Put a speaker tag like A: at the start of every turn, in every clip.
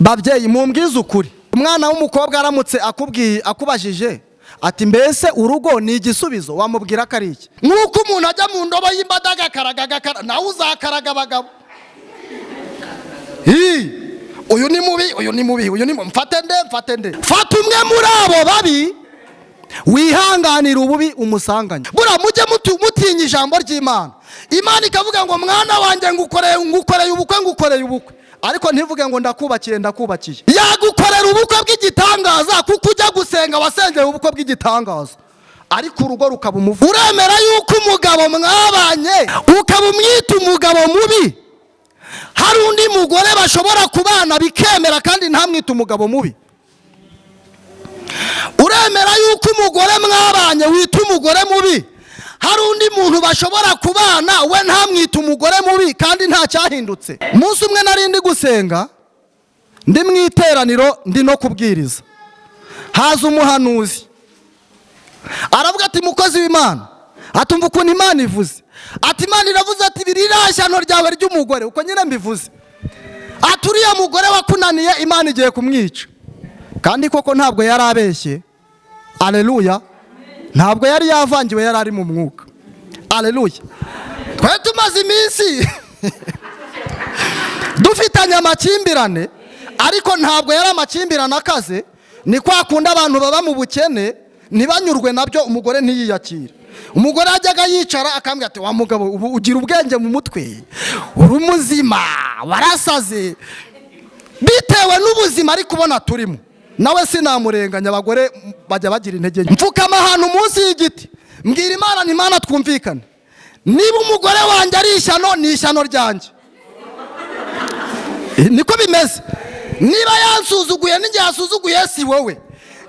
A: Babyeyi, mumbwize ukuri, umwana w'umukobwa aramutse akubwiye, akubajije ati: "Mbese urugo ni igisubizo?" Wamubwira ko ari iki? Nk'uko umuntu ajya mu ndobo y'imbada agakaraga agakara, nawe uzakaraga abagabo. Hi, uyu ni mubi, uyu ni mubi, uyu ni mubi, mfate nde, mfate nde? Fata umwe muri abo babi, wihanganira ububi umusanganye. Buriya mujye mutinya ijambo ry'Imana. Imana ikavuga ngo: "Mwana wanjye, ngukoreye, ngukoreye ubukwe, ngukoreye ubukwe," ariko ntivuge ngo: "Ndakubakiye, ndakubakiye." Yagukorera ubukwe bw'igitangaza kuko ujya gusenga wasengeye ubukwe bw'igitangaza, ariko urugo rukaba umuvu. Uremera yuko umugabo mwabanye ukaba umwita umugabo mubi, hari undi mugore bashobora kubana bikemera kandi ntamwite umugabo mubi? Uremera yuko umugore mwabanye wita umugore mubi, hari undi muntu bashobora kubana we ntamwite umugore mubi kandi nta cyahindutse? Umunsi umwe nari ndi gusenga, ndi mu iteraniro, ndi no kubwiriza, haza umuhanuzi aravuga ati: "Mukozi w'Imana," atumva ukuntu Imana ivuze, ati: "Imana iravuze ati ririya shyano ryawe ry'umugore," uko nyine mbivuze, ati: "Uriya mugore wakunaniye, Imana igiye kumwica." Kandi koko ntabwo yari abeshye. Aleluya! Ntabwo yari yavangiwe, yari ari mu mwuka. Aleluya! Twari tumaze iminsi dufitanye amakimbirane, ariko ntabwo yari amakimbirane akaze. Ni kwa kundi abantu baba mu bukene ntibanyurwe nabyo, umugore ntiyiyakire. Umugore yajyaga yicara akambwira ati: "Wa mugabo, ubu ugira ubwenge mu mutwe? Uri muzima? Warasaze?" Bitewe n'ubuzima ari kubona turimo. Nawe sinamurenganya, abagore bajya bagira intege nke. Mfukama ahantu munsi y'igiti, mbwira Imana nti: "Imana, twumvikane, niba umugore wanjye ari ishyano, ni ishyano ryanjye." Niko bimeze. Niba yansuzuguye, n'igihe yasuzuguye si wowe,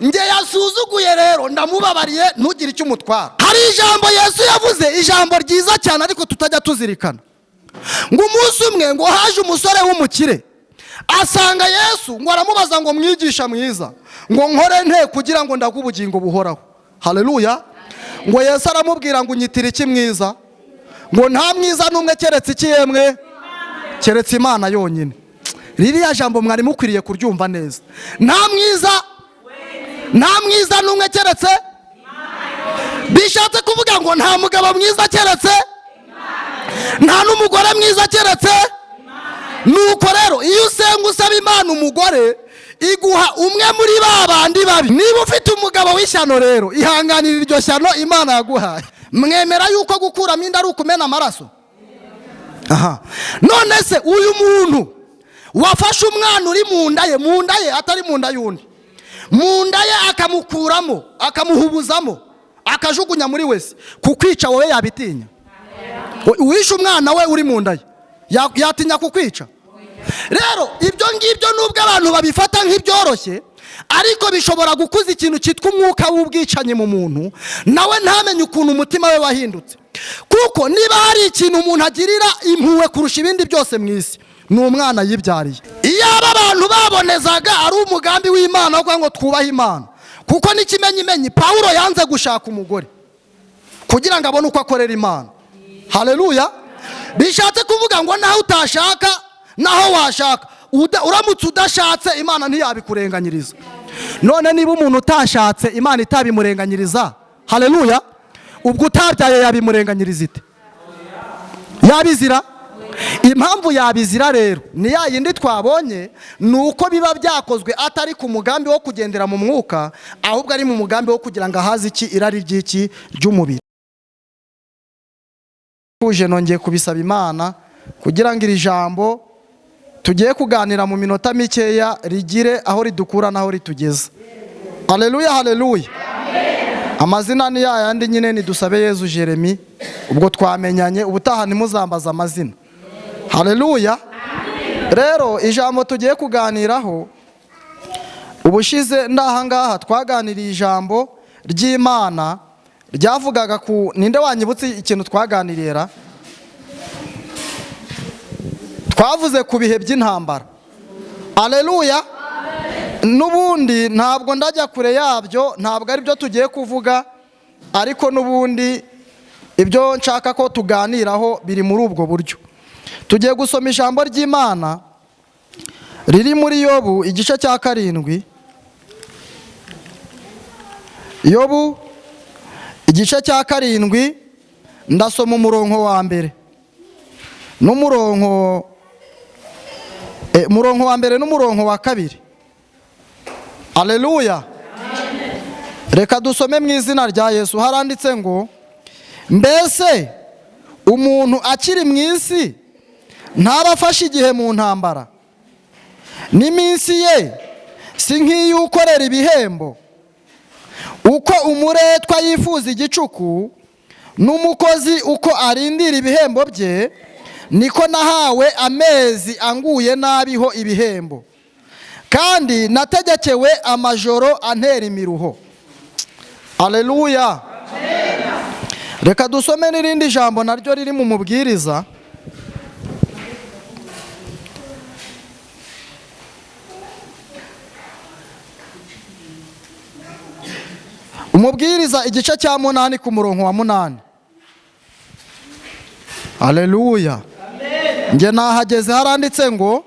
A: njye yasuzuguye. Rero ndamubabariye, ntugire icyo umutwara. Hari ijambo Yesu yavuze, ijambo ryiza cyane ariko tutajya tuzirikana, ngo umunsi umwe ngo haje umusore w'umukire asanga Yesu, ngo aramubaza ngo: "Mwigisha mwiza," ngo, "nkore nte kugira ngo ndague ubugingo buhoraho?" Haleluya! Ngo Yesu aramubwira ngo: "Unyitira iki mwiza?" Ngo: "Nta mwiza n'umwe keretse iki yemwe? Keretse Imana yonyine." Ririya jambo mwari mukwiriye kuryumva neza. Nta mwiza, nta mwiza n'umwe keretse, bishatse kuvuga ngo nta mugabo mwiza keretse, nta n'umugore mwiza keretse. Nuko rero iyo usenga usaba Imana umugore, iguha umwe muri ba bandi babi. Niba ufite umugabo w'ishyano rero, ihanganira iryo shyano Imana yaguhaye. Mwemera yuko gukuramo inda ari ukumena amaraso? Aha none se uyu muntu wafashe umwana uri mu nda ye, mu nda ye, atari mu nda y'undi, mu nda ye, akamukuramo, akamuhubuzamo, akajugunya muri wese, kukwica wowe yabitinya? Uwishe umwana we uri mu nda ye yatinya kukwica? Rero ibyo ngibyo, nubwo abantu babifata nk'ibyoroshye, ariko bishobora gukuza ikintu cyitwa umwuka w'ubwicanyi mu muntu, nawe ntamenye ukuntu umutima we wahindutse. Kuko niba hari ikintu umuntu agirira impuhwe kurusha ibindi byose mu isi, ni umwana yibyariye. Iyaba abantu babonezaga ari umugambi w'Imana wo kugira ngo twubahe Imana, kuko n'ikimenyimenyi Pawulo yanze gushaka umugore kugira ngo abone uko akorera Imana. Haleluya! Bishatse kuvuga ngo naho utashaka, naho washaka, uramutse udashatse, Imana ntiyabikurenganyiriza. None niba umuntu utashatse Imana itabimurenganyiriza, haleluya, ubwo utabyaye yabimurenganyiriza ite? Yabizira? Impamvu yabizira rero ni ya yindi twabonye, ni uko biba byakozwe atari ku mugambi wo kugendera mu mwuka, ahubwo ari mu mugambi wo kugira ngo ahaze iki? Irari ry'iki? Ry'umubiri. Uje nongeye kubisaba Imana kugira ngo iri jambo tugiye kuganira mu minota mikeya rigire aho ridukura n'aho ritugeza. Haleluya, haleluya! Amazina ni yayandi nyine, ni Dusabe Yezu Jeremy. Ubwo twamenyanye, ubutaha ntimuzambaze amazina. Haleluya! Rero ijambo tugiye kuganiraho, ubushize ndahangaha twaganiriye ijambo ry'Imana ryavugaga ku, ninde wanyibutse ikintu twaganiriye ra? Twavuze ku bihe by'intambara. Aleluya! N'ubundi ntabwo ndajya kure yabyo, ntabwo ari byo tugiye kuvuga, ariko n'ubundi ibyo nshaka ko tuganiraho biri muri ubwo buryo. Tugiye gusoma ijambo ry'Imana. Riri muri Yobu igice cya 7. Yobu igice cya 7, ndasoma umurongo wa mbere n'umurongo umurongo wa mbere n'umurongo wa kabiri. Aleluya. Reka dusome mu izina rya Yesu. Haranditse ngo: mbese umuntu akiri mu isi ntaba afashe igihe mu ntambara, n'iminsi ye si nk'iy'ukorera ibihembo? Uko umuretwa yifuza igicuku, n'umukozi uko arindira ibihembo bye, niko nahawe amezi anguye nabiho ibihembo, kandi nategekewe amajoro antera imiruho. Aleluya. Reka dusome n'irindi jambo naryo riri mu Mubwiriza. Umubwiriza igice cya 8 ku murongo wa 8. Aleluya. Nge nahageze, haranditse ngo: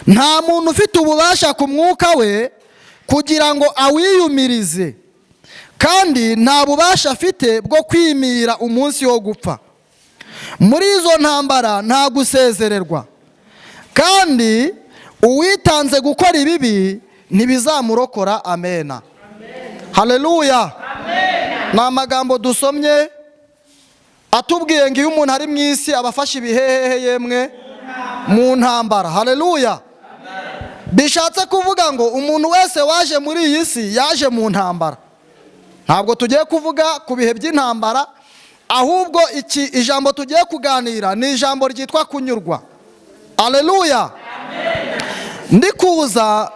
A: nta muntu ufite ububasha ku mwuka we kugira ngo awiyumirize, kandi nta bubasha afite bwo kwimira umunsi wo gupfa. Muri izo ntambara nta gusezererwa, kandi uwitanze gukora ibibi ntibizamurokora. Amena. Haleluya. Ni amagambo dusomye atubwiye ngo iyo umuntu ari mu isi abafashe ibihehehe yemwe mu ntambara. Haleluya. Bishatse kuvuga ngo umuntu wese waje muri iyi si yaje mu ntambara. Ntabwo tugiye kuvuga ku bihe by'intambara, ahubwo iki ijambo tugiye kuganira ni ijambo ryitwa kunyurwa. Haleluya. Ndikuza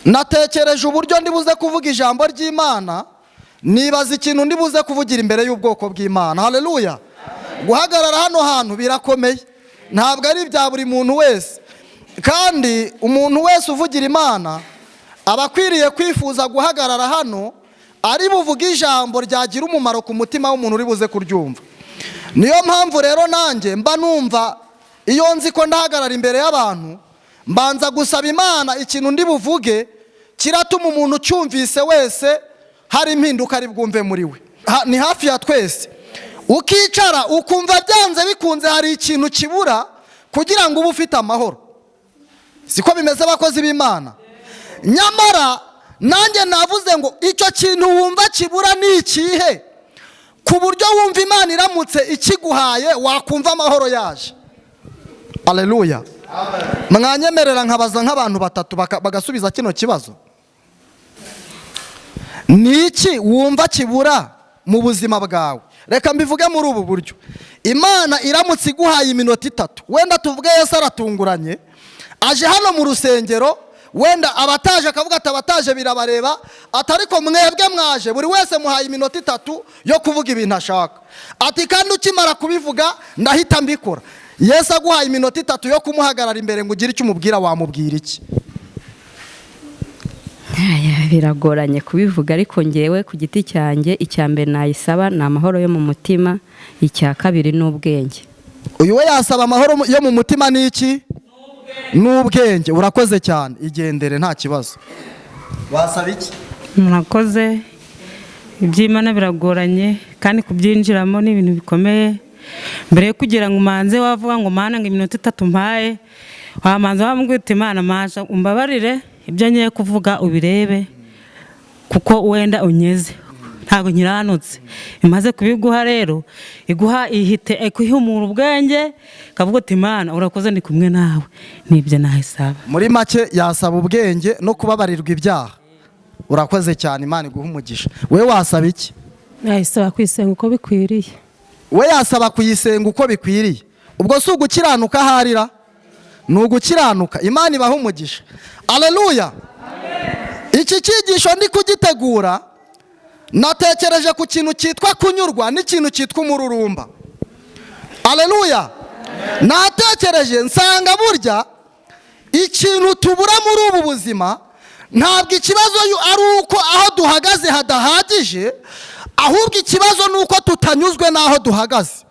A: natekereje uburyo ndibuze kuvuga ijambo ry'Imana, nibaza ikintu ndibuze kuvugira imbere y'ubwoko bw'Imana. Haleluya. Guhagarara hano hantu birakomeye, ntabwo ari ibya buri muntu wese, kandi umuntu wese uvugira Imana aba akwiriye kwifuza guhagarara hano ari buvuge ijambo ryagira umumaro ku mutima w'umuntu uri buze kuryumva. Niyo mpamvu rero nanjye mba numva iyo nzi ko ndahagarara imbere y'abantu, mbanza gusaba Imana ikintu ndi buvuge kiratuma umuntu ucyumvise wese hari impinduka ari bwumve muri we. Ni hafi ya twese. Ukicara ukumva byanze bikunze hari ikintu kibura kugira ngo ube ufite amahoro. Siko bimeze abakozi b'Imana? Nyamara nanjye navuze ngo icyo kintu wumva kibura ni ikihe, ku buryo wumva Imana iramutse ikiguhaye wakumva amahoro yaje. Haleluya. Mwanyemerera nkabaza nk'abantu batatu bagasubiza kino kibazo. Ni iki wumva kibura mu buzima bwawe? Reka mbivuge muri ubu buryo. Imana iramutse iguhaye iminota 3, wenda tuvuge Yesu aratunguranye aje hano mu rusengero, wenda abataje akavuga ati abataje birabareba, atariko mwebwe mwaje, buri wese muhaye iminota 3 yo kuvuga ibintu ashaka, ati kandi ukimara kubivuga ndahita mbikora. Yesu aguhaye iminota 3 yo kumuhagarara imbere ngo ugire icyo umubwira, wamubwira iki?
B: Biragoranye kubivuga, ariko ngewe ku giti cyanjye icya mbere nayisaba ni amahoro yo mu mutima, icya kabiri ni ubwenge.
A: Uyu we yasaba amahoro yo mu mutima ni iki? N'ubwenge. Urakoze cyane, igendere nta kibazo. Wasaba iki?
C: Murakoze. Iby'Imana biragoranye kandi kubyinjiramo ni ibintu bikomeye. Mbere yo kugira ngo umanze wavuga ngo mana ngo iminota 3 mpaye, wamanza wambwira uti Imana maje umbabarire ibyo ngiye kuvuga ubirebe kuko wenda unyeze ntabwo nkiranutse. Imaze kubiguha rero iguha ihite ikuhumura ubwenge kavuga uti Imana urakoze ndi kumwe nawe, nibyo nahisaba.
A: Muri make yasaba ubwenge no kubabarirwa ibyaha. Urakoze cyane, Imana iguhe umugisha. We wasaba iki?
D: Nayisaba kwisenga uko bikwiriye.
A: We yasaba kuyisenga uko bikwiriye. Ubwo si ugukiranuka aharira, ni ugukiranuka. Imana ibaha umugisha. Aleluya. Iki cyigisho ndi kugitegura natekereje ku kintu cyitwa kunyurwa n'ikintu cyitwa umururumba. Aleluya. Natekereje nsanga burya ikintu tubura muri ubu buzima ntabwo ikibazo ari uko aho duhagaze hadahagije, ahubwo ikibazo ni uko tutanyuzwe n'aho duhagaze.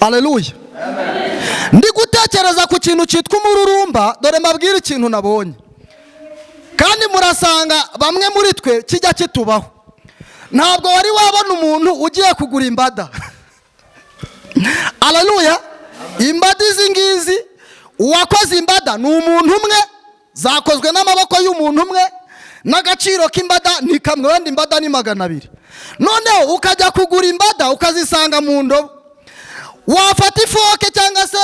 A: Aleluya. Ndi gutekereza ku kintu cyitwa umururumba. Dore mbabwire ikintu nabonye, kandi murasanga bamwe muri twe kijya kitubaho. Ntabwo wari wabona umuntu ugiye kugura imbada. Aleluya! Imbada izi ngizi, uwakoze imbada ni umuntu umwe, zakozwe n'amaboko y'umuntu umwe, n'agaciro k'imbada ni kamwe, wenda imbada ni 200. Noneho ukajya kugura imbada ukazisanga mu ndobo, wafata ifoke cyangwa se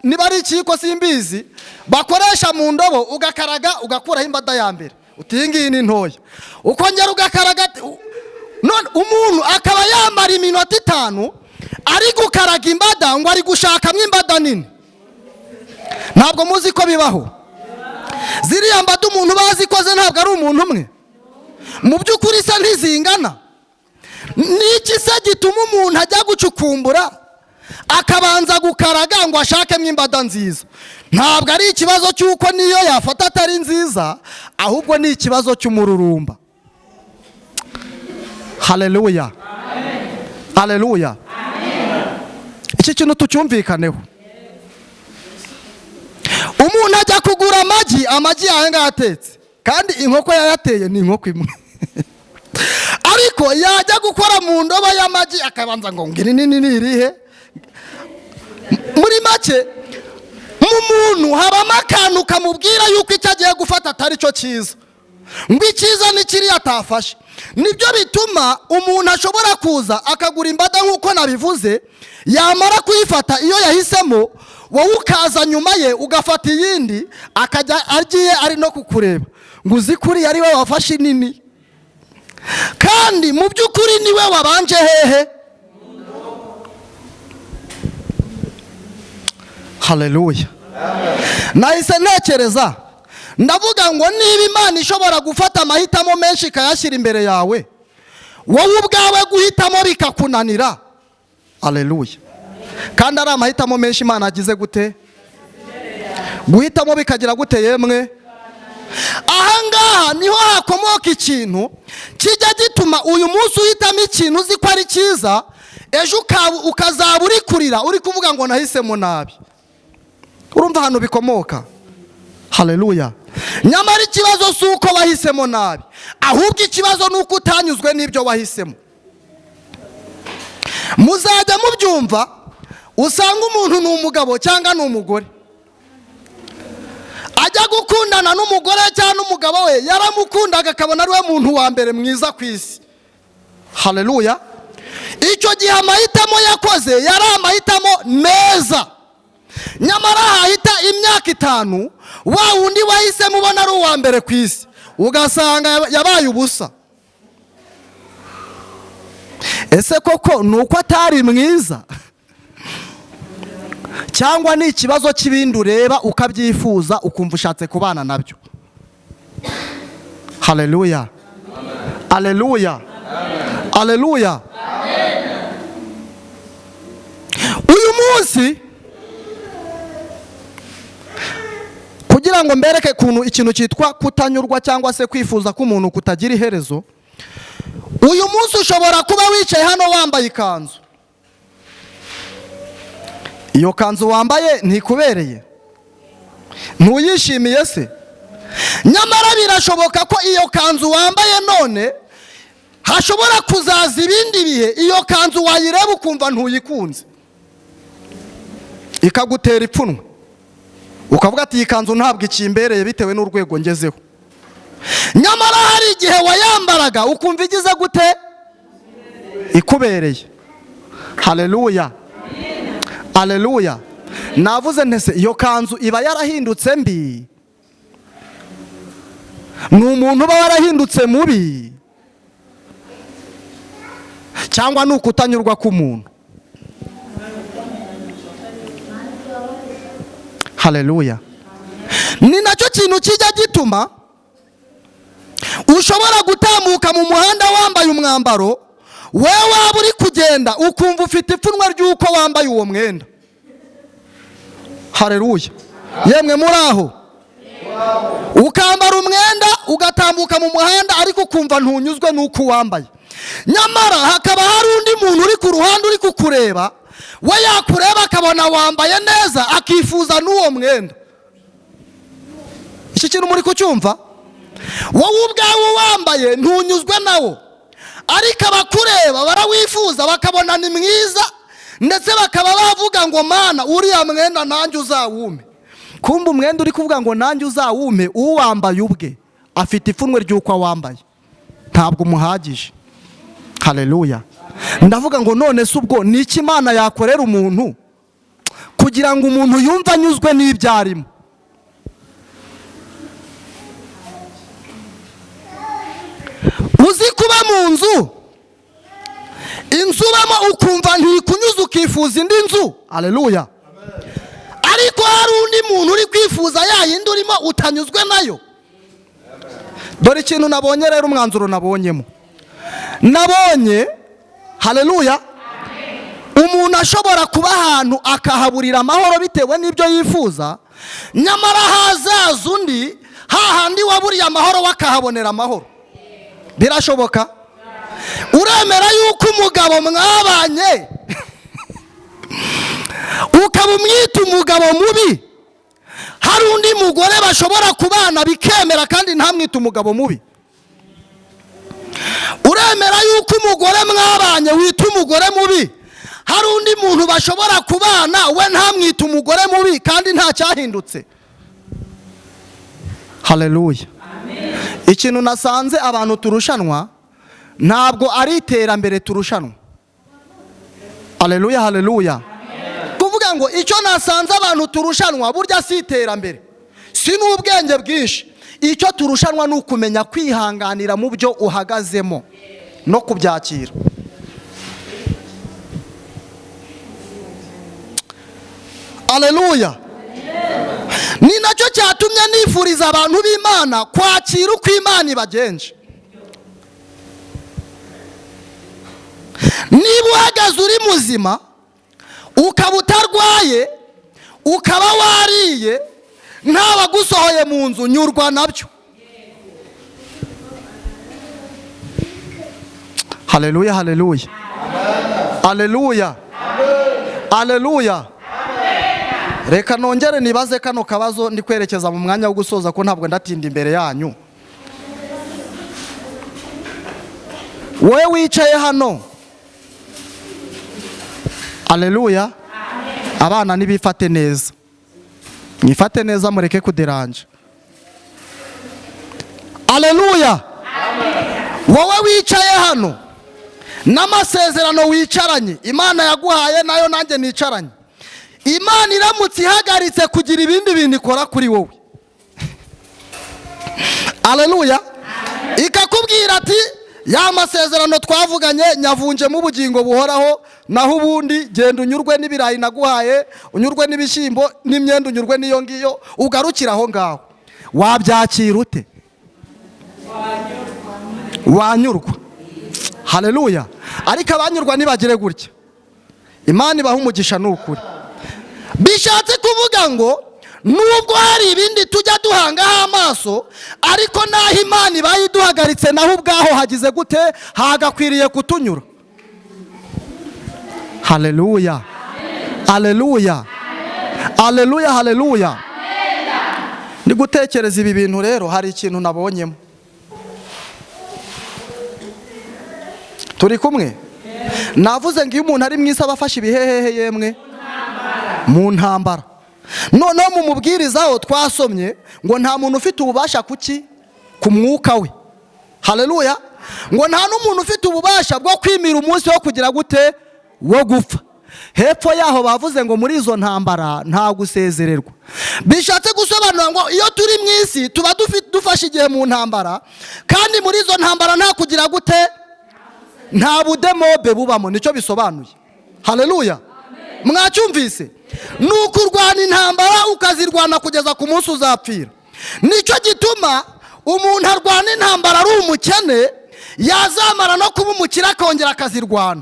A: niba ari ikiyiko simbizi bakoresha mu ndobo, ugakaraga ugakuraho imbada ya mbere, uti iyi ngiyi ni ntoya, ukongera ugakaraga. None umuntu akaba yamara iminota 5 ari gukaraga imbada ngo ari gushakamo imbada nini. Ntabwo muzi ko bibaho? Ziriya mbada umuntu bazikoze ntabwo ari umuntu umwe. Mu by'ukuri se ntizingana? Niki se gituma umuntu ajya gucukumbura akabanza gukaraga ngo ashakemo imbada nziza? Ntabwo ari ikibazo cy'uko niyo yafata atari nziza, ahubwo ni ikibazo cy'umururumba. Haleluya, haleluya! Iki kintu tucyumvikaneho. Umuntu ajya kugura amagi, amagi aya ngaya atetse, kandi inkoko yayateye ni inkoko imwe, ariko yajya gukora mu ndobo y'amagi akabanza ngo iri nini ni irihe? Muri make, mu muntu habamo akantu kamubwira yuko icyo agiye gufata atari cyo cyiza, ngo icyiza ni kiriya atafashe. Nibyo bituma umuntu ashobora kuza akagura imbada nk'uko nabivuze, yamara kuyifata iyo yahisemo, wowe ukaza nyuma ye ugafata iyindi, akajya agiye ari no kukureba ngo uzi kuriya ari we wafashe inini, kandi mu by'ukuri niwe wabanje hehe. Haleluya! Nahise ntekereza ndavuga ngo niba Imana ishobora gufata amahitamo menshi ikayashyira imbere yawe, wowe ubwawe guhitamo bikakunanira. Haleluya! Kandi ari amahitamo menshi Imana agize gute? Guhitamo bikagira gute? Yemwe, ahangaha niho hakomoka ikintu kijya gituma uyu munsi uhitamo ikintu uzi ko ari cyiza, ejo ukazaba uri kurira uri kuvuga ngo nahisemo nabi. Urumva ahantu bikomoka? Haleluya! Nyamara ikibazo si uko wahisemo nabi, ahubwo ikibazo ni uko utanyuzwe n'ibyo wahisemo. Muzajya mubyumva, usanga umuntu ni umugabo cyangwa ni umugore, ajya gukundana n'umugore cyangwa n'umugabo we, yaramukundaga akabona ari we muntu wa mbere mwiza ku isi. Haleluya! Icyo gihe amahitamo yakoze yari amahitamo meza, nyamara hahita imyaka 5 wa wundi wahisemo ubona ari uwa mbere ku isi, ugasanga yabaye ubusa. Ese koko ni uko atari mwiza, cyangwa ni ikibazo cy'ibindi ureba ukabyifuza ukumva ushatse kubana nabyo? Haleluya, haleluya, haleluya! Uyu munsi kugira ngo mbereke kuntu ikintu cyitwa kutanyurwa cyangwa se kwifuza k'umuntu kutagira iherezo, uyu munsi ushobora kuba wicaye hano wambaye ikanzu. Iyo kanzu wambaye ntikubereye, ntuyishimiye se? Nyamara birashoboka ko iyo kanzu wambaye none hashobora kuzaza ibindi bihe iyo kanzu wayireba ukumva ntuyikunze, ikagutera ipfunwe, ukavuga ati iyi kanzu ntabwo ikimbereye bitewe n'urwego ngezeho. Nyamara hari igihe wayambaraga ukumva igize gute? Ikubereye. Haleluya, haleluya! Navuze ntese iyo kanzu iba yarahindutse mbi? Ni umuntu uba warahindutse mubi, cyangwa ni ukutanyurwa k'umuntu? Haleluya! Ni nacyo kintu kijya gituma ushobora gutambuka mu muhanda wambaye umwambaro, wewe waba uri kugenda ukumva ufite ipfunwe ry'uko wambaye uwo mwenda. Haleluya! Yemwe muri aho, ukambara umwenda ugatambuka mu muhanda ariko ukumva ntunyuzwe n'uko wambaye, nyamara hakaba hari undi muntu uri ku ruhande uri kukureba We yakureba akabona wambaye neza, akifuza n'uwo mwenda. Iki kintu muri kucyumva? Wowe ubwawe wambaye ntunyuzwe nawo, ariko abakureba barawifuza, bakabona ni mwiza, ndetse bakaba bavuga ngo: "Mana, uriya mwenda nanjye uzawume." Kumva umwenda uri kuvuga ngo "Nanjye uzawume", uwambaye ubwe afite ipfunwe ry'uko awambaye, ntabwo umuhagije. Haleluya! Ndavuga ngo: none se ubwo ni iki Imana yakorera umuntu kugira ngo umuntu yumve anyuzwe n'ibyo arimo? Uzi kuba mu nzu, inzu ubamo ukumva ntikunyuze, ukifuza indi nzu? Aleluya! Ariko hari undi muntu uri kwifuza ya yindi urimo utanyuzwe nayo. Dore ikintu nabonye rero, umwanzuro nabonyemo, nabonye, haleluya, umuntu ashobora kuba ahantu akahaburira amahoro bitewe n'ibyo yifuza, nyamara hazaza undi hahandi waburiye amahoro we akahabonera amahoro. Birashoboka. Uremera yuko umugabo mwabanye ukaba umwita umugabo mubi, hari undi mugore bashobora kubana bikemera kandi ntamwite umugabo mubi? Uremera yuko umugore mwabanye wita umugore mubi, hari undi muntu bashobora kubana we ntamwite umugore mubi kandi nta cyahindutse? Haleluya! Ikintu nasanze, abantu turushanwa ntabwo ari iterambere turushanwa. Haleluya, haleluya! Kuvuga ngo icyo nasanze abantu turushanwa burya si iterambere, si n'ubwenge bwinshi. Icyo turushanwa ni ukumenya kwihanganira mu byo uhagazemo no kubyakira. Aleluya! Ni nacyo cyatumye nifuriza abantu b'Imana kwakira uko Imana ibagenje. Niba uhagaze uri muzima, ukaba utarwaye, ukaba wariye, ntawagusohoye mu nzu, nyurwa nabyo. Haleluya, haleluya, haleluya, haleluya! Reka nongere nibaze kano kabazo, ndi kwerekeza mu mwanya wo gusoza ko ntabwo ndatinda imbere yanyu. Wowe wicaye hano, aleluya, abana nibifate neza, mwifate neza, mureke kuderanja. Aleluya! Wowe wicaye hano n'amasezerano wicaranye Imana yaguhaye nayo nanjye nicaranye, Imana iramutse ihagaritse kugira ibindi bintu ikora kuri wowe, aleluya, ikakubwira ati: "Ya masezerano twavuganye nyavunjemo ubugingo buhoraho, naho ubundi genda unyurwe n'ibirayi naguhaye, unyurwe n'ibishyimbo n'imyenda, unyurwe n'iyo ngiyo, ugarukire aho ngaho", wabyakira ute? Wanyurwa. Haleluya! Ariko abanyurwa ntibagire gutya. Imana ibaha umugisha, ni ukuri. Bishatse kuvuga ngo nubwo hari ibindi tujya duhangaho amaso, ariko naho Imana ibaye iduhagaritse, naho ubwaho hagize gute? Hagakwiriye kutunyura. Haleluya, haleluya, haleluya, haleluya! Ndi gutekereza ibi bintu rero, hari ikintu nabonyemo. Turi kumwe? Navuze ngo iyo umuntu ari mwiza aba afashe ibihehehe yemwe? Mu ntambara. Noneho mu mubwirizaho twasomye ngo nta muntu ufite ububasha kuki? Ku mwuka we. Haleluya! Ngo nta n'umuntu ufite ububasha bwo kwimira umunsi wo kugira gute? Wo gupfa. Hepfo yaho bavuze ngo muri izo ntambara nta gusezererwa. Bishatse gusobanura ngo iyo turi mu isi tuba dufashe igihe mu ntambara, kandi muri izo ntambara nta kugira gute? Nta budemobe bubamo. Nicyo bisobanuye. Haleluya! Mwacyumvise? Ni ukurwana intambara, ukazirwana kugeza ku munsi uzapfira. Nicyo gituma umuntu arwana intambara ari umukene, yazamara no kuba umukire akongera akazirwana.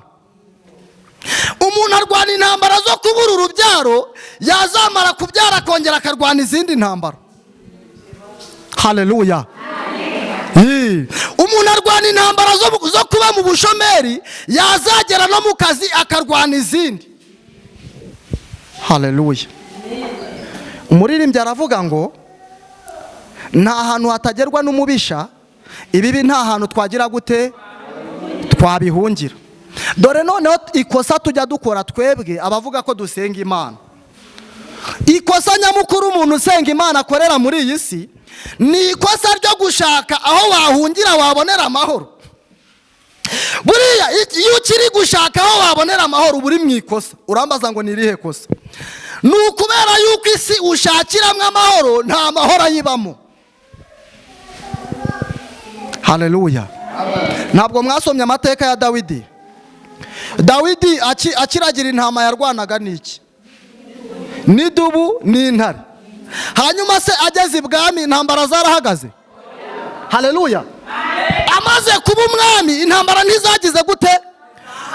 A: Umuntu arwana intambara zo kubura urubyaro, yazamara kubyara akongera akarwana izindi ntambara. Haleluya! Umuntu arwana intambara zo kuba mu bushomeri, yazagera no mu kazi akarwana izindi. Haleluya. Umuririmbyi aravuga ngo nta hantu hatagerwa n'umubisha, ibibi nta hantu twagira gute twabihungira. Dore noneho ikosa tujya dukora twebwe abavuga ko dusenga Imana. Ikosa nyamukuru umuntu usenga Imana akorera muri iyi si ni ikosa ryo gushaka aho wahungira wabonera amahoro. Buriya iyo ukiri gushaka aho wabonera amahoro uba uri mu ikosa. Urambaza ngo ni irihe kosa? Ni ukubera yuko isi ushakiramo amahoro nta mahoro ayibamo. Haleluya. Ntabwo mwasomye amateka ya Dawidi? Dawidi akiragira intama yarwanaga n'iki? N'idubu n'intare. Hanyuma se ageze ibwami intambara zarahagaze? Haleluya. Amaze kuba umwami intambara ntizagize gute?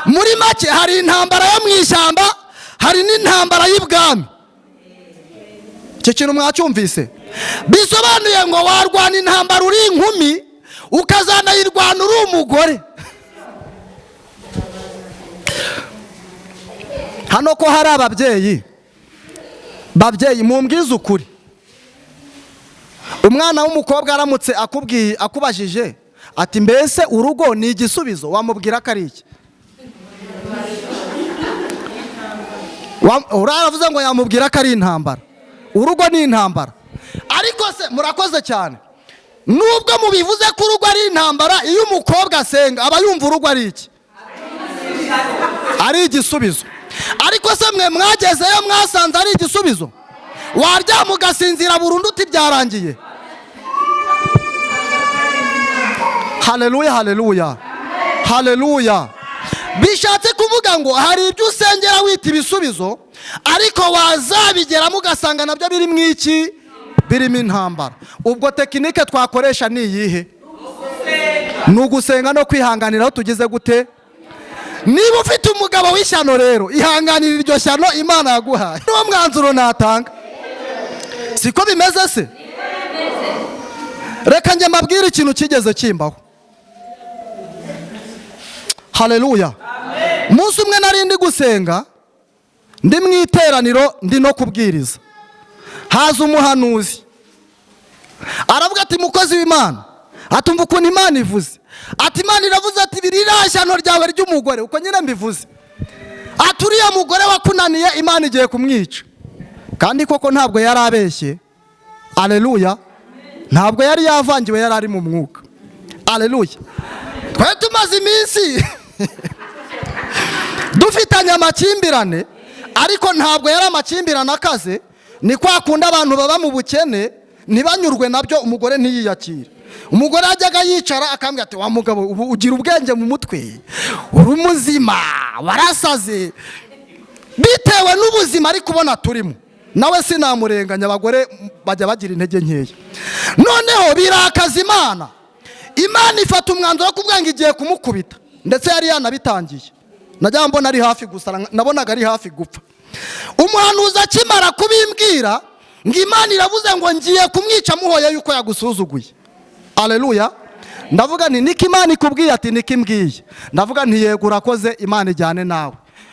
A: Muri make hari intambara yo mu ishyamba, hari n'intambara y'ibwami. Icyo kintu mwacyumvise? Bisobanuye ngo warwana intambara uri inkumi, ukazanayirwana uri umugore. Hano ko hari ababyeyi, babyeyi mumbwize ukuri, umwana w'umukobwa aramutse akubwiye akubajije ati mbese urugo ni igisubizo, wamubwira ko ari iki? Uravuze ngo yamubwira ko ari intambara. Urugo ni intambara. Ariko se murakoze cyane, nubwo mubivuze ko urugo ari intambara, iyo umukobwa asenga aba yumva urugo ari iki? Ari igisubizo. Ariko se mwe mwagezeyo mwasanze ari igisubizo? Waryama ugasinzira burundu uti byarangiye? Haleluya, haleluya, haleluya. Bishatse kuvuga ngo hari ibyo usengera wita ibisubizo, ariko wazabigeramo ugasanga nabyo birimo iki? Birimo intambara. Ubwo tekinike twakoresha ni iyihe? Ni ugusenga no kwihanganira aho tugeze gute? Niba ufite umugabo w'ishyano rero, ihanganira iryo shyano Imana yaguhaye. Niwo mwanzuro natanga. Siko bimeze se? Reka njye mbabwire ikintu kigeze kimbaho. Haleluya. Umunsi umwe nari ndi gusenga, ndi mu iteraniro, ndi no kubwiriza. Haza umuhanuzi aravuga ati mukozi w'Imana, atumva ukuntu Imana ivuze. Ati Imana iravuze ati ririya shyano ryawe ry'umugore, uko nyine mbivuze, ati uriya mugore wakunaniye Imana igiye kumwica. Kandi koko ntabwo yari abeshye. Haleluya. Ntabwo yari yavangiwe, yari ari mu mwuka. Haleluya. Twari tumaze iminsi dufitanye amakimbirane, ariko ntabwo yari amakimbirane akaze. Ni kwa kundi abantu baba mu bukene ntibanyurwe nabyo, umugore ntiyiyakire. Umugore ajyaga yicara akambwira ati wa mugabo ubu ugira ubwenge mu mutwe, uri muzima, warasaze. Bitewe n'ubuzima ari kubona turimo, nawe sinamurenganya, abagore bajya bagira intege nkeya. Noneho birakaza Imana. Imana ifata umwanzuro wo kuvuga ngo igiye kumukubita, ndetse yari yanabitangiye. Najya mbona ari hafi gusa, nabonaga ari hafi gupfa. Umuhanuzi akimara kubimbwira ngo Imana iravuze ngo ngiye kumwica muhoye yuko yagusuzuguye. Haleluya. Ndavuga nti niko Imana ikubwiye? Ati niko imbwiye. Ndavuga nti yego urakoze, Imana ijyane nawe.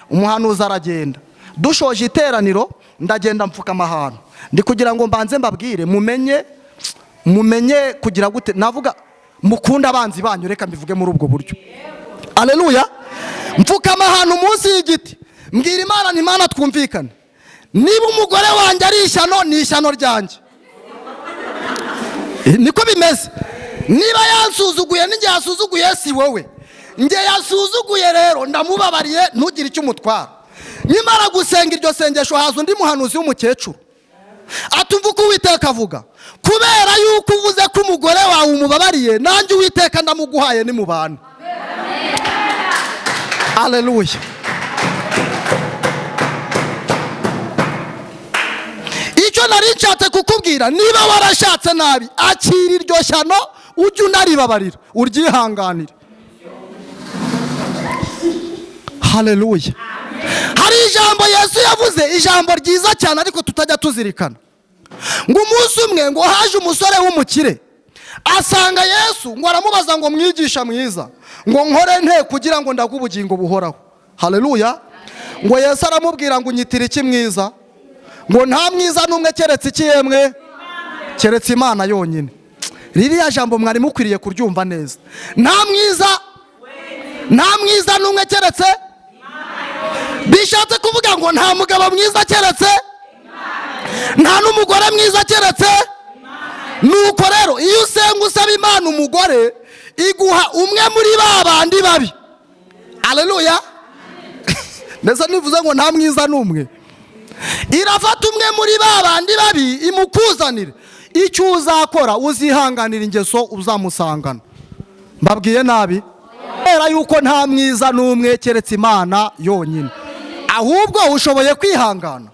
A: Umuhanuzi aragenda. Dushoje iteraniro ndagenda mfukama ahantu, ndi kugira ngo mbanze mbabwire mumenye kugira gute, navuga mukunda abanzi banyu, reka mbivuge muri ubwo buryo. Haleluya. Mfukama ahantu munsi y'igiti, mbwira Imana nti Imana twumvikane, niba umugore wanjye ari ishyano, ni ishyano ryanjye. Niko bimeze. Niba yansuzuguye n'injye yasuzuguye si wowe, njye yasuzuguye rero ndamubabariye, ntugire icyo umutwara. Nyamara gusenga iryo sengesho haza undi muhanuzi w'umukecuru atumva uko Uwiteka avuga, kubera yuko uvuze ko umugore wawe umubabariye, nanjye Uwiteka ndamuguhaye nimubana. Haleluya. Icyo nari nshatse kukubwira, niba warashatse nabi, akira iryo shyano, ujye unaribabarira, uryihanganire. Haleluya. Hari ijambo Yesu yavuze, ijambo ryiza cyane ariko tutajya tuzirikana. Ngo umunsi umwe ngo haje umusore w'umukire asanga Yesu, ngo aramubaza ngo mwigisha mwiza, ngo nkore nte kugira ngo ndague ubugingo buhoraho? Haleluya. Ngo Yesu aramubwira ngo unyitira iki mwiza? Ngo nta mwiza n'umwe keretse iki yemwe? Keretse Imana yonyine. Ririya jambo mwari mukwiriye kuryumva neza. Nta mwiza, nta mwiza n'umwe keretse. Bishatse kuvuga ngo nta mugabo mwiza keretse, nta n'umugore mwiza keretse. Nuko rero iyo usenga usaba Imana umugore, iguha umwe muri ba bandi babi. Aleluya. Ndetse nivuze ngo nta mwiza n'umwe, irafata umwe muri ba bandi babi imukuzanire. Icyo uzakora, uzihanganira ingeso uzamusangana. Mbabwiye nabi? Kubera yuko nta mwiza n'umwe keretse Imana yonyine. Ahubwo ushoboye kwihangana.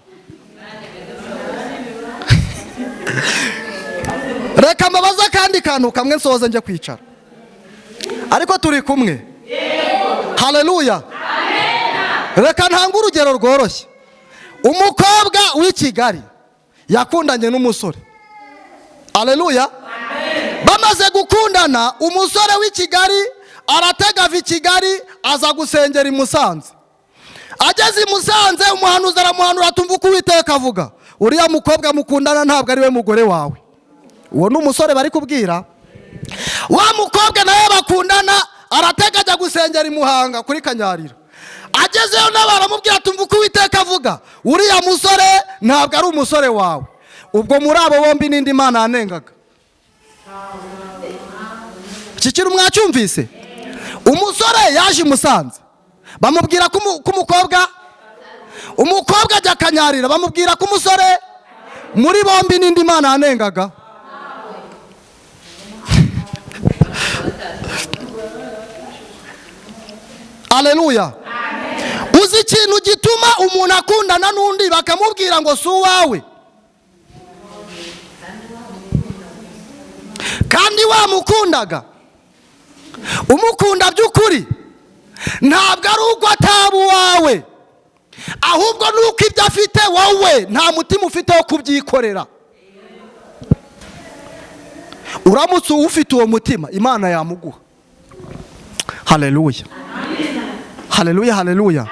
A: Reka mbabaze akandi kantu kamwe nsoze njye kwicara, ariko turi kumwe. Haleluya. Reka ntange urugero rworoshye. Umukobwa w'i Kigali yakundanye n'umusore. Aleluya. Bamaze gukundana, umusore w'i Kigali aratega ava i Kigali aza gusengera i Musanze. Ageze i Musanze, umuhanuzi aramuhanura, atumva uko Uwiteka avuga: uriya mukobwa mukundana ntabwo ari we mugore wawe. Uwo ni umusore bari kubwira. Wa mukobwa nawe bakundana aratega ajya gusengera i Muhanga kuri Kanyarira. Agezeyo nawe baramubwira, tumva uko Uwiteka avuga: uriya musore ntabwo ari umusore wawe. Ubwo muri abo bombi n'indi Imana yanengaga. Iki kintu mwacyumvise? Umusore yaje i Musanze, bamubwira ko umukobwa, umukobwa ajya Kanyarira, bamubwira ko umusore. Muri bombi n'indi Imana yanengaga. Aleluya. Uzi ikintu gituma umuntu akundana n'undi bakamubwira ngo si uwawe, kandi wamukundaga? Umukunda by'ukuri ntabwo ari uko ataba uwawe, ahubwo ni uko ibyo afite wowe nta mutima ufite wo kubyikorera. Uramutse ufite uwo mutima, Imana yamuguha. Haleluya, haleluya, haleluya.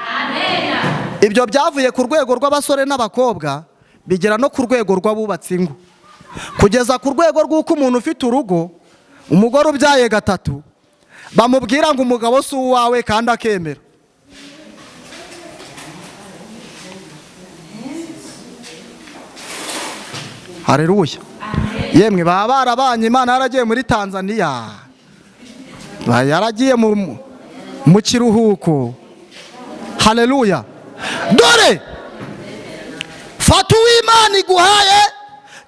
A: Ibyo byavuye ku rwego rw'abasore n'abakobwa bigera no ku rwego rw'abubatsi ingo, kugeza ku rwego rw'uko umuntu ufite urugo, umugore ubyaye gatatu, bamubwira ngo umugabo si uwawe, kandi akemera. Haleluya. Yemwe baba barabanye, Imana yaragiye muri Tanzania, yaragiye mu kiruhuko. Haleluya. Dore fata uw'Imana iguhaye,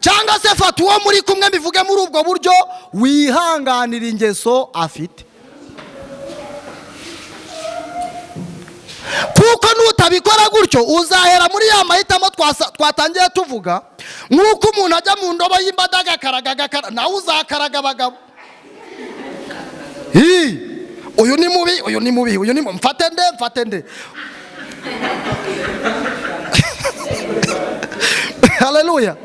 A: cyangwa se fata uwo muri kumwe, mbivuge muri ubwo buryo, wihanganira ingeso afite, kuko nutabikora gutyo uzahera muri ya mahitamo twatangiye tuvuga. Nk'uko umuntu ajya mu ndobo y'imbada agakaraga agakara, nawe uzakaraga abagabo. Uyu ni mubi, uyu ni mubi, uyu ni mubi, mfate nde, mfate nde. Haleluya.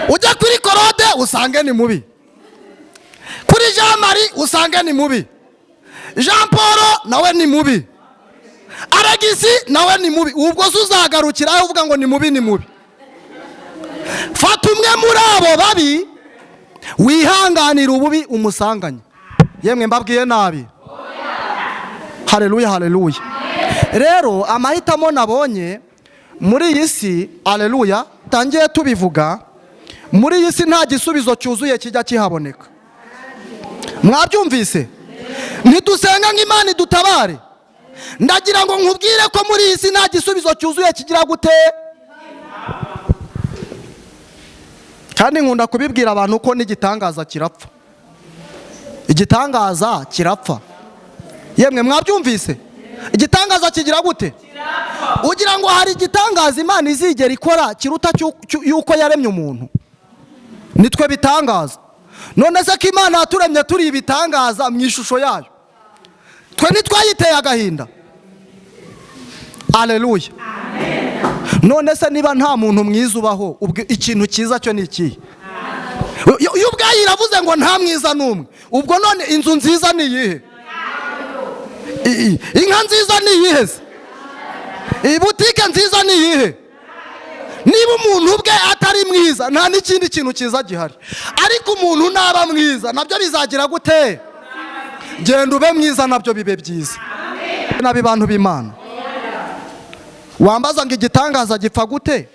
A: Ujya kuri Korode usange ni mubi, kuri Jean Marie usange ni mubi, Jean Paul nawe ni mubi, Alegisi nawe ni mubi. Ubwo se uzagarukira uvuga ngo ni mubi, ni mubi? Fata umwe muri abo babi, wihanganira ububi umusanganye. Yemwe mbabwiye nabi? Haleluya, haleluya. Rero amahitamo nabonye muri iyi si, aleluya, tangiye tubivuga, muri iyi si nta gisubizo cyuzuye kijya kihaboneka. Mwabyumvise? Ntidusenga nk'Imana idutabare. Ndagira ngo nkubwire ko muri iyi si nta gisubizo cyuzuye kigira gute. Kandi nkunda kubibwira abantu ko n'igitangaza kirapfa. Igitangaza kirapfa. Yemwe mwabyumvise? Igitangaza kigira gute? Ugira ngo hari igitangaza Imana izigera ikora kiruta yuko yaremye umuntu? Nitwe bitangaza. None se ko Imana yaturemye turi ibitangaza mu ishusho yayo, twe ntitwayiteye agahinda? Aleluya. None se niba nta muntu mwiza ubaho, ikintu cyiza cyo ni ikihe? Iyo ubwayo iravuze ngo nta mwiza n'umwe, ubwo none inzu nziza ni iyihe? Inka nziza ni iyihe se? Butike nziza ni iyihe? Niba umuntu ubwe atari mwiza, nta n'ikindi kintu cyiza gihari. Ariko umuntu naba mwiza, nabyo bizagira gute? Genda ube mwiza, nabyo bibe byiza. Nabi bantu b'Imana, wambaza ngo igitangaza gipfa gute?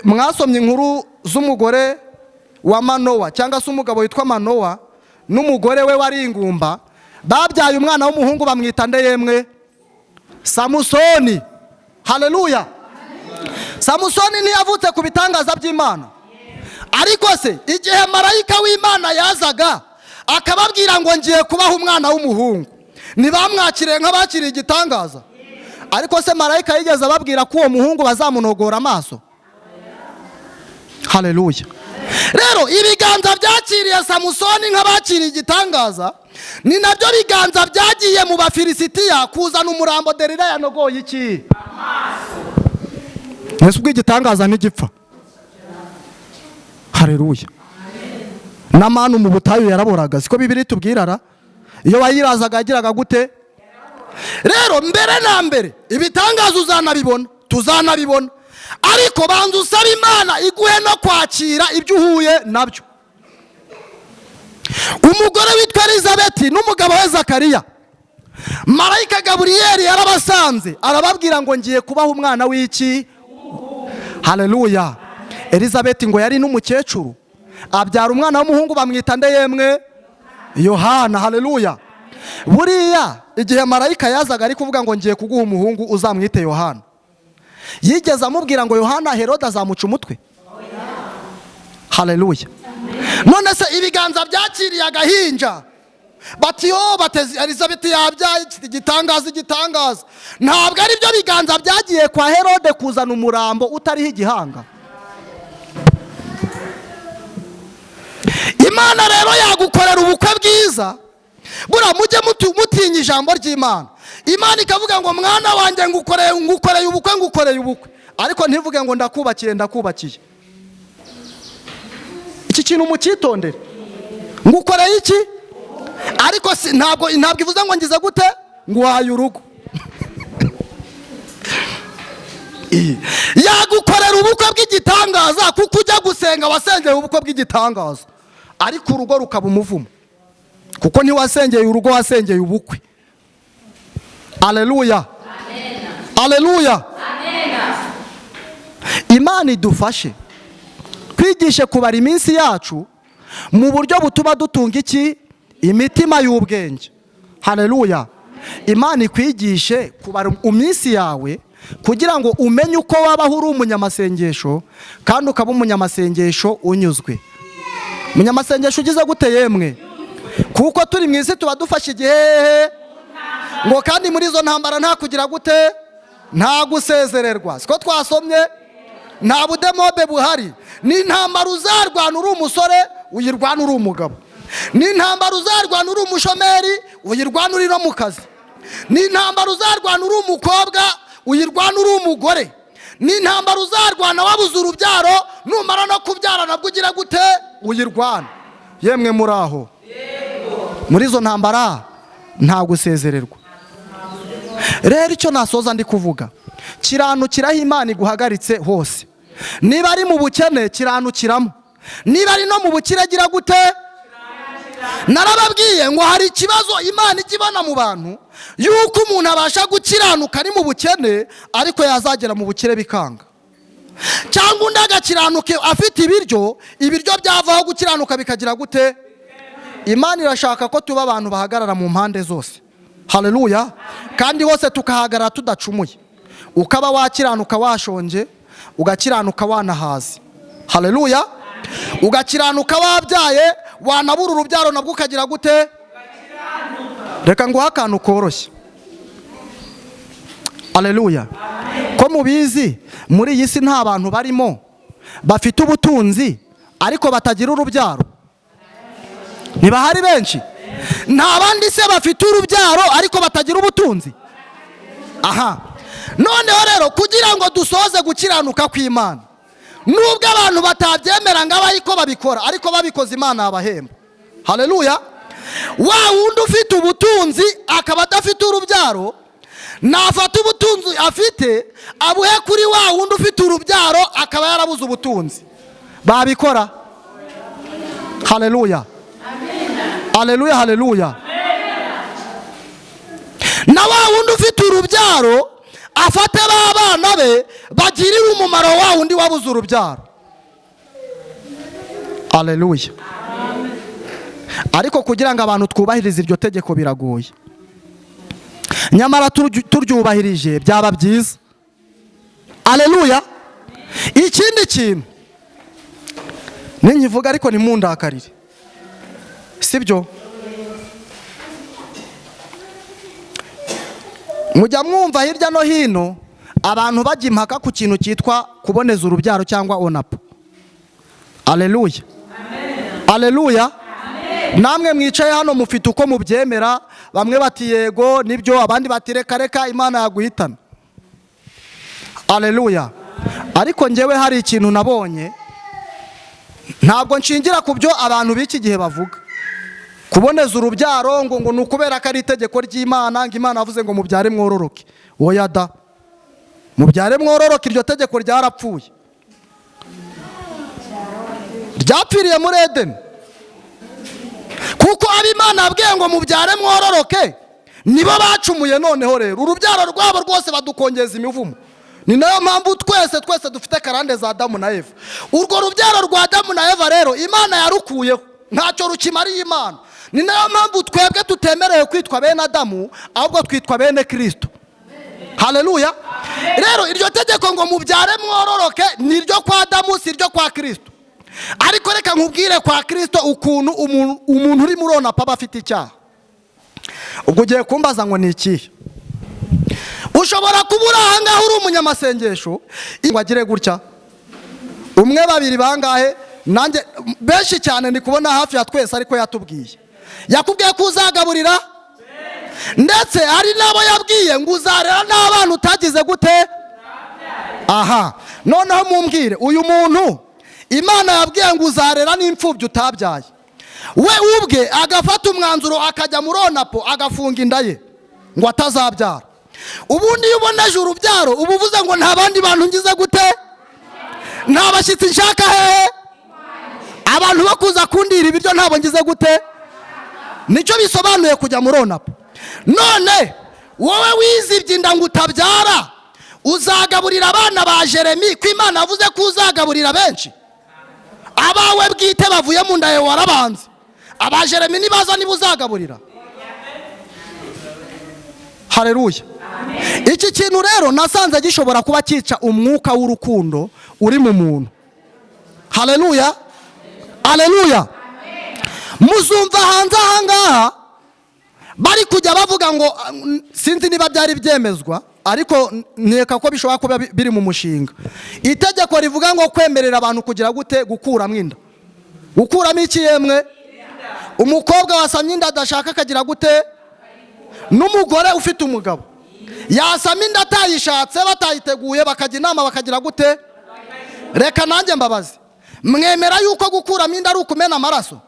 A: Mwasomye inkuru z'umugore wa Manowa, cyangwa se umugabo witwa Manowa n'umugore we wari ingumba, babyaye umwana w'umuhungu, bamwita nde yemwe? Samusoni. Haleluya! Samusoni ntiyavutse ku bitangaza by'Imana? Ariko se igihe marayika w'Imana yazaga akababwira ngo ngiye kubaha umwana w'umuhungu, ntibamwakiriye nk'abakiriye igitangaza? Ariko se marayika yigeze ababwira ko uwo muhungu bazamunogora amaso? Haleluya! Rero ibiganza byakiriye Samusoni nk'abakiriye igitangaza ni nabyo biganza byagiye mu Bafilisitiya kuzana umurambo Delila yanogoye iki? Ese ubwo igitangaza ntigipfa? Haleluya! N'amanu mu butayu yaraboraga, siko Bibiliya itubwirara? Iyo wayirazaga yagiraga gute? Rero mbere na mbere ibitangaza uzanabibona, tuzanabibona, ariko banza usaba Imana iguhe no kwakira ibyo uhuye nabyo. Umugore witwa Elizabeth n'umugabo we Zakariya, marayika Gaburiyeli yarabasanze, arababwira ngo ngiye kubaha umwana w'iki? Haleluya! Elizabeth ngo yari n'umukecuru, abyara umwana w'umuhungu, bamwita nde yemwe? Yohana. Haleluya! Buriya igihe marayika yazaga ari kuvuga ngo ngiye kuguha umuhungu uzamwite Yohana, yigeze amubwira ngo Yohana Herode azamuca umutwe? Haleluya! None se ibiganza byakiriye agahinja bati yo bateze Elizabeth yabyaye igitangaza, igitangaza, ntabwo ari byo biganza byagiye kwa Herode kuzana umurambo utariho igihanga? Imana rero yagukorera ubukwe bwiza. Buriya mujye mutinya ijambo ry'Imana. Imana ikavuga ngo mwana wanjye ngukoreye, ngukoreye ubukwe, ngukoreye ubukwe, ariko ntivuge ngo ndakubakiye, ndakubakiye. Iki kintu mucyitondere. Ngukoreye iki? Ariko si ntabwo ivuze ngo ngize gute, nguhaye urugo. Yagukorera ubukwe bw'igitangaza kuko ujya gusenga wasengeye ubukwe bw'igitangaza, ariko urugo rukaba umuvumo kuko ntiwasengeye urugo, wasengeye ubukwe. Aleluya, aleluya! Imana idufashe kwigishe kubara iminsi yacu mu buryo butuma dutunga iki? Imitima y'ubwenge. Haleluya! Imana ikwigishe kubara iminsi yawe kugira ngo umenye uko wabaho uri umunyamasengesho, kandi ukaba umunyamasengesho unyuzwe. Umunyamasengesho ugize gute yemwe? Kuko turi mu isi tuba dufashe igihe ngo kandi muri izo ntambara nta kugira gute, nta gusezererwa, siko twasomye? Nta budemobe buhari. Ni intambara uzarwana uri umusore, uyirwana uri umugabo. Ni intambara uzarwana uri umushomeri, uyirwana uri no mu kazi. Ni intambara uzarwana uri umukobwa, uyirwana uri umugore. Ni intambara uzarwana wabuze urubyaro, numara no kubyara nabwo ugira gute? Uyirwana. Yemwe muri aho, muri izo ntambara nta gusezererwa. Rero icyo nasoza ndi kuvuga, kiranukiraho Imana iguhagaritse hose. Niba ari mu bukene, kiranukiramo. Niba ari no mu bukire, gira gute? Narababwiye ngo hari ikibazo Imana ijya ibona mu bantu, yuko umuntu abasha gukiranuka ari mu bukene, ariko yazagera mu bukire bikanga. Cyangwa undi agakiranuka afite ibiryo, ibiryo byavaho gukiranuka bikagira gute? Imana irashaka ko tuba abantu bahagarara mu mpande zose. Haleluya! Kandi hose tukahagarara tudacumuye. Ukaba wakiranuka washonje, ugakiranuka wanahaze. Haleluya! Ugakiranuka wabyaye, wanabura urubyaro nabwo ukagira gute? Reka nguhe akantu koroshye. Haleluya! Ko mubizi muri iyi si nta bantu barimo bafite ubutunzi ariko batagira urubyaro? Ntibahari benshi? Nta bandi se bafite urubyaro ariko batagira ubutunzi? Aha noneho rero kugira ngo dusoze gukiranuka kw'Imana, nubwo abantu batabyemera ngo abe ariko babikora, ariko babikoze Imana yabahemba. Haleluya! Wa wundi ufite ubutunzi akaba adafite urubyaro, Nafata ubutunzi afite abuhe kuri wa wundi ufite urubyaro akaba yarabuze ubutunzi. Babikora? Haleluya, haleluya, haleluya. Na wa wundi ufite urubyaro afate ba bana be bagirire umumaro wa wundi wabuze urubyaro. Haleluya. Ariko kugira ngo abantu twubahirize iryo tegeko biragoye, nyamara turyubahirije byaba byiza. Haleluya. Ikindi kintu ninkivuga, ariko ntimundakarire, sibyo? Mujya mwumva hirya no hino abantu bajya impaka ku kintu cyitwa kuboneza urubyaro cyangwa onapo. Haleluya, haleluya. Namwe mwicaye hano mufite uko mubyemera, bamwe bati yego nibyo, abandi bati reka reka Imana yaguhitana. Haleluya. Ariko njyewe hari ikintu nabonye, ntabwo nshingira ku byo abantu b'iki gihe bavuga. Kuboneza urubyaro ngo ni ukubera ko ari itegeko ry'Imana, ngo Imana yavuze ngo mubyare mwororoke. Oya da, mubyare mwororoke, iryo tegeko ryarapfuye, ryapfiriye muri Edeni. Kuko ab'Imana yabwiye ngo mubyare mwororoke nibo bacumuye. Noneho rero urubyaro rwabo rwose badukongeza imivumo. Ni nayo mpamvu twese twese dufite karande za Adamu na Eva. Urwo rubyaro rwa Adamu na Eva rero Imana yarukuyeho, ntacyo rukimariye Imana. Ni nayo mpamvu twebwe tutemerewe kwitwa bene Adamu, ahubwo twitwa bene Kristo. Haleluya. Rero iryo tegeko ngo mubyare mwororoke ni iryo kwa Adamu, si iryo kwa Kristo. Ariko reka nkubwire kwa Kristo ukuntu umuntu uri muri onapo aba afite icyaha. Ubwo ugiye kumbaza ngo ni ikihe? Ushobora kuba uri aha ngaha uri umunyamasengesho, ngo agire gutya, umwe, babiri, bangahe, nanjye benshi cyane ndi kubona hafi ya twese, ariko yatubwiye, yakubwiye ko uzagaburira, ndetse hari n'abo yabwiye ngo uzarera n'abana utagize gute. Aha noneho mumbwire, uyu muntu Imana yabwiye ngo uzarera n'imfubyi utabyaye, we ubwe agafata umwanzuro akajya muri onapo agafunga inda ye ngo atazabyara. Ubundi iyo uboneje urubyaro uba uvuze ngo nta bandi bantu ngize gute, nta bashyitsi nshaka hehe, abantu bo kuza kundira ibiryo ntabo ngize gute. Nicyo bisobanuye kujya muri onapo. None wowe wizibye inda ngo utabyara, uzagaburira abana ba Jeremi ko Imana yavuze ko uzagaburira benshi? Abawe bwite bavuye mu nda yawe warabanze, aba Jeremi nibaza niba uzagaburira. Haleluya. Iki kintu rero nasanze gishobora kuba cyica umwuka w'urukundo uri mu muntu. Haleluya, haleluya. Muzumva hanze aha ngaha bari kujya bavuga ngo, sinzi niba byari byemezwa, ariko nkeka ko bishobora kuba biri mu mushinga, itegeko rivuga ngo kwemerera abantu kugira gute, gukuramo inda. Gukuramo iki yemwe? Umukobwa wasamye inda adashaka akagira gute? N'umugore ufite umugabo yasama inda atayishatse, batayiteguye, bakajya inama bakagira gute? Reka nanjye mbabaze, mwemera yuko gukuramo inda ari ukumena amaraso?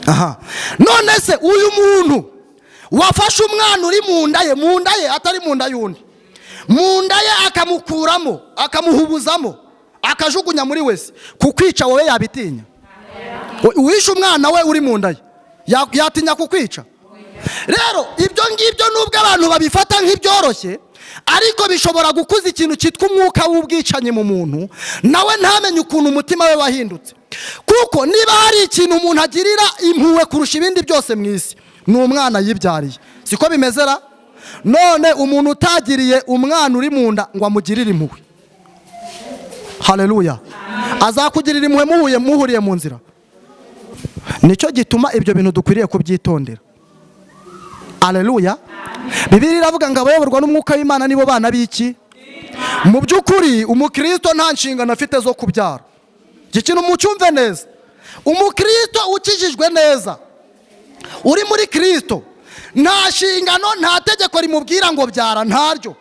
A: Aha. None se uyu muntu wafashe umwana uri mu nda ye, mu nda ye atari mu nda y'undi, mu nda ye akamukuramo, akamuhubuzamo, akajugunya muri wese, kukwica wowe yabitinya? Uwishe umwana we uri mu nda ye yatinya kukwica? Rero ibyo ngibyo nubwo abantu babifata nk'ibyoroshye, ariko bishobora gukuza ikintu cyitwa umwuka w'ubwicanyi mu muntu, nawe ntamenye ukuntu umutima we wahindutse. Kuko niba hari ikintu umuntu agirira impuhwe kurusha ibindi byose mu isi, ni umwana yibyariye. Siko bimeze ra? None umuntu utagiriye umwana uri mu nda ngo amugirire impuhwe, haleluya, azakugirira impuhwe muhuriye mu nzira? Nicyo gituma ibyo bintu dukwiriye kubyitondera. Haleluya. Bibiliya iravuga ngo abayoborwa n'umwuka w'Imana nibo bana b'iki? Mu by'ukuri umukristo nta nshingano afite zo kubyara. Iki kintu mucyumve neza. Umukristo ukijijwe neza, uri muri Kristo, nta nshingano, nta tegeko rimubwira ngo byara, ntaryo.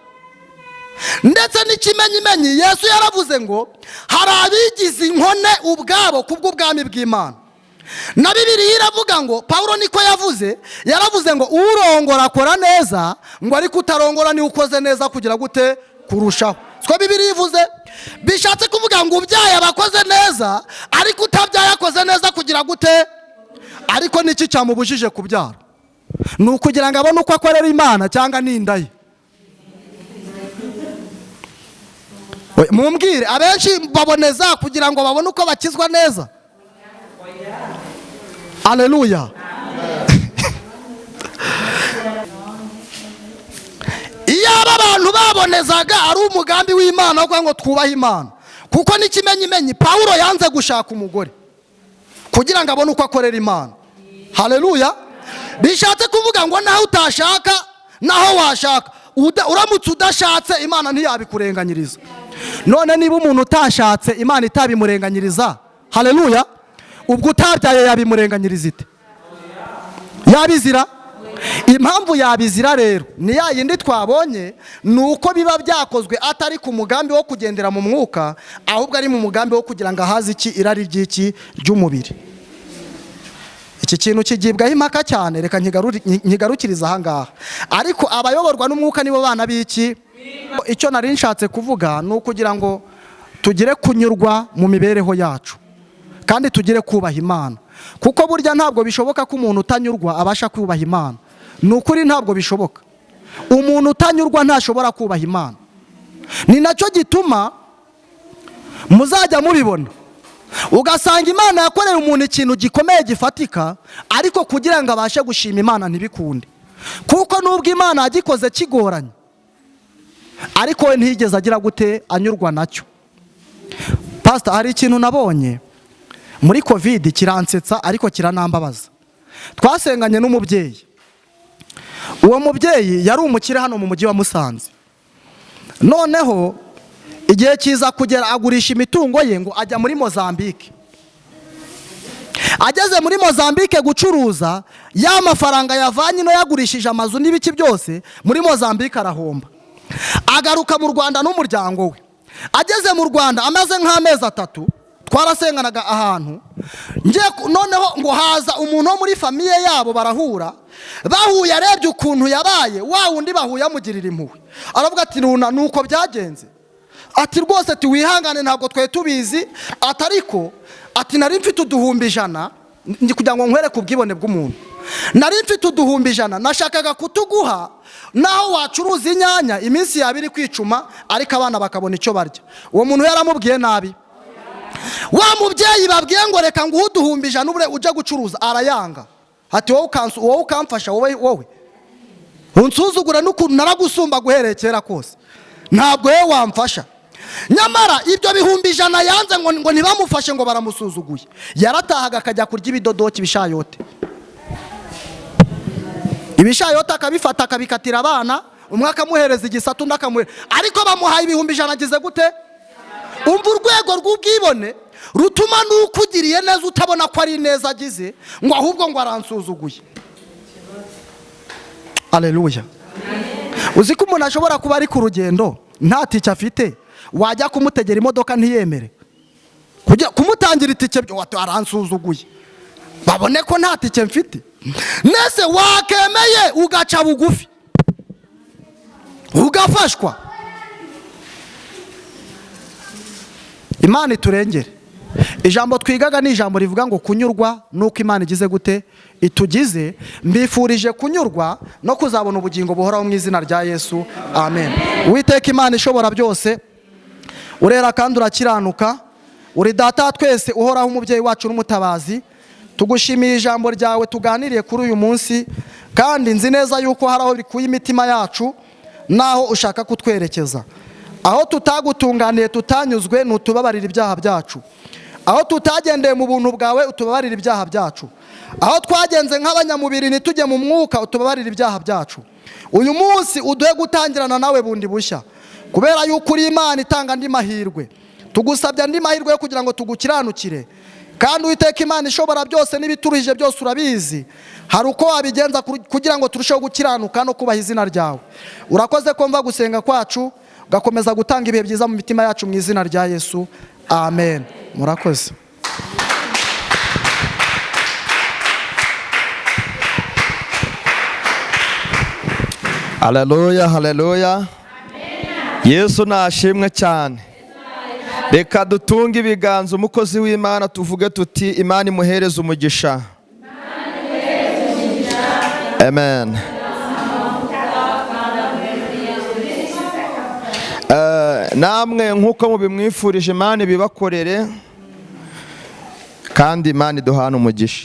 A: Ndetse n'ikimenyimenyi Yesu yaravuze ngo hari abigize inkone ubwabo kubw'ubwami bw'Imana. Na Bibiliya iravuga ngo, Pawulo niko yavuze, yaravuze ngo urongora akora neza, ngo ariko utarongora niwe ukoze neza kugira gute kurushaho. Siko Bibiliya ivuze? Bishatse kuvuga ngo ubyaye abakoze neza, ariko utabyaye akoze neza kugira gute? Ariko niki cyamubujije kubyara? Ni ukugira ngo abone uko akorera Imana cyangwa n'inda ye? Mumbwire, abenshi baboneza kugira ngo babone uko bakizwa neza. Aleluya. Iyo aba bantu babonezaga ari umugambi w'Imana wo kugira ngo twubahe Imana, kuko n'ikimenyimenyi Pawulo yanze gushaka umugore kugira ngo abone uko akorera Imana. Haleluya. Bishatse kuvuga ngo naho utashaka naho washaka, uramutse udashatse Imana ntiyabikurenganyiriza. None niba umuntu utashatse Imana itabimurenganyiriza, haleluya, ubwo utabyaye yabimurenganyiriza ite? Yabizira? Impamvu yabizira rero ni ya yindi twabonye, ni uko biba byakozwe atari ku mugambi wo kugendera mu mwuka, ahubwo ari mu mugambi wo kugira ngo ahaze iki irari ry'iki ry'umubiri. Iki kintu kigibwaho impaka cyane, reka nkigarukiriza aha ngaha. Ariko abayoborwa n'umwuka nibo bana b'iki. Icyo nari nshatse kuvuga ni ukugira ngo tugire kunyurwa mu mibereho yacu, kandi tugire kubaha Imana, kuko burya ntabwo bishoboka ko umuntu utanyurwa abasha kubaha Imana. Ni ukuri ntabwo bishoboka. Umuntu utanyurwa ntashobora kubaha Imana. Ni nacyo gituma muzajya mubibona, ugasanga Imana yakoreye umuntu ikintu gikomeye gifatika, ariko kugira ngo abashe gushima Imana ntibikunde, kuko nubwo Imana yagikoze kigoranye, ariko we ntiyigeze agira gute anyurwa nacyo. Pastor, hari ikintu nabonye muri Covid kiransetsa ariko kiranambabaza. Twasenganye n'umubyeyi. Uwo mubyeyi yari umukire hano mu mujyi wa Musanze. Noneho igihe kiza kugera agurisha imitungo ye ngo ajya muri Mozambique. Ageze muri Mozambique gucuruza, ya mafaranga yavanye no yagurishije amazu n'ibiki byose, muri Mozambique arahomba. Agaruka mu Rwanda n'umuryango we. Ageze mu Rwanda amaze nk'amezi 3, twarasenganaga ahantu, noneho ngo haza umuntu wo muri famiye yabo barahura. Bahuye arebye ukuntu yabaye, wa wundi bahuye amugirira impuhwe, aravuga ati runa nuko byagenze, ati rwose ati wihangane ntabwo twe tubizi, ati ariko ati nari mfite 100,000 kugira ngo nkwereke ubwibone bw'umuntu, nari mfite 100,000 nashakaga kutuguha, naho wacuruza inyanya iminsi yaba iri kwicuma, ariko abana bakabona icyo barya. Uwo muntu yaramubwiye nabi. Wa mubyeyi babwiye ngo reka nguhe 1,000 ubure ujya gucuruza, arayanga. Ati wowe ukamfasha, wowe unsuzugura n'ukuntu naragusumba guhereye kera kose, ntabwo wowe wamfasha. Nyamara ibyo 100,000 yanze ngo ntibamufashe ngo baramusuzuguye. Yaratahaga akajya kurya ibidodoki ibishayote, ibishayote akabifata akabikatira abana, umwe akamuhereza igisatu undi akamuhereza, ariko bamuhaye 100,000 agize gute? Umva urwego rw'ubwibone rutuma n'ukugiriye neza utabona ko ari neza agize, ngo ahubwo ngo aransuzuguye. Aleluya. Uzi ko umuntu ashobora kuba ari ku rugendo nta tike afite, wajya kumutegera imodoka ntiyemere, kumutangira itike aransuzuguye, babone ko nta tike mfite. Nese wakemeye ugaca bugufi ugafashwa. Imana iturengere. Ijambo twigaga ni ijambo rivuga ngo kunyurwa nuko Imana igize gute itugize. Mbifurije kunyurwa no kuzabona ubugingo buhoraho mu izina rya Yesu, amen. Uwiteka Imana ishobora byose, urera kandi urakiranuka, uri data twese uhoraho, umubyeyi wacu n'umutabazi. Tugushimiye ijambo ryawe tuganiriye kuri uyu munsi, kandi nzi neza yuko hari aho rikuye imitima yacu naho ushaka kutwerekeza. Aho tutagutunganiye tutanyuzwe, nutubabarira ibyaha byacu. Aho tutagendeye mu buntu bwawe, utubabarira ibyaha byacu. Aho twagenze nk'abanyamubiri ntitujye mu mwuka, utubabarira ibyaha byacu. Uyu munsi uduhe gutangirana nawe bundi bushya, kubera yuko uri Imana itanga andi mahirwe. Tugusabye andi mahirwe yo kugira ngo tugukiranukire, kandi Uwiteka Imana ishobora byose n'ibituruhije byose urabizi. Hari uko wabigenza kugira ngo turusheho gukiranuka no kubaha izina ryawe. Urakoze ko mva gusenga kwacu, ugakomeza gutanga ibihe byiza mu mitima yacu mu izina rya Yesu, amen. Murakoze.
E: Haleluya, haleluya! Yesu nashimwe cyane. Reka dutunge ibiganza umukozi w'Imana, tuvuge tuti: "Imana imuhereze umugisha." Amen. Namwe nk'uko mubimwifurije, Imana ibibakorere kandi Imana iduhane umugisha.